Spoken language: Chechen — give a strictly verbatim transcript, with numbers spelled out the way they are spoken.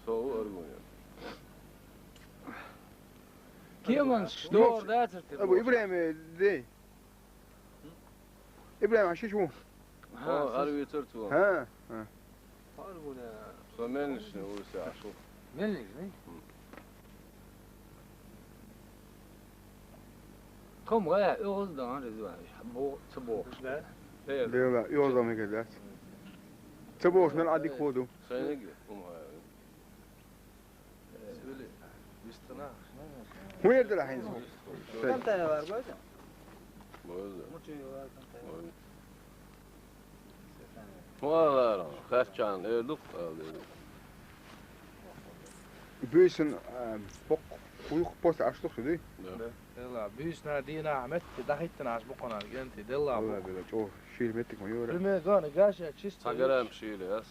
Со ву аргуя. Кеман, что дацар те? Абу Ибрахим, де. Ибрахим, а шиш ву? О, аргуя царцу. Ха, ха. Аргуя. Со мелнишни ву се ашу. Мелнишни? Тхом гӀа, оьгӀаз дан, резва. Бо, ца бохуш. Да? Дела, оьгӀаз дан мегар дац. Ца бохуш, мел Ӏадик ходу. Сайнаги, умгӀа. Вистана. ХӀун яр дара хьайна? Кантая вар, гойза? Гойза. Мучи вар, кантая вар. Гойза. Валара, харчан, э, дук, а, э. Буьйсан, а, бокъ, уйх пост ашлух шу дуй? Да. Дела, буьйсна дина метти дахиттана аш бокъана генти, дела. Валла бу. Бела, чо, шир меттик ма юра. Пример гана гаша чисто. Сагарам шир яс.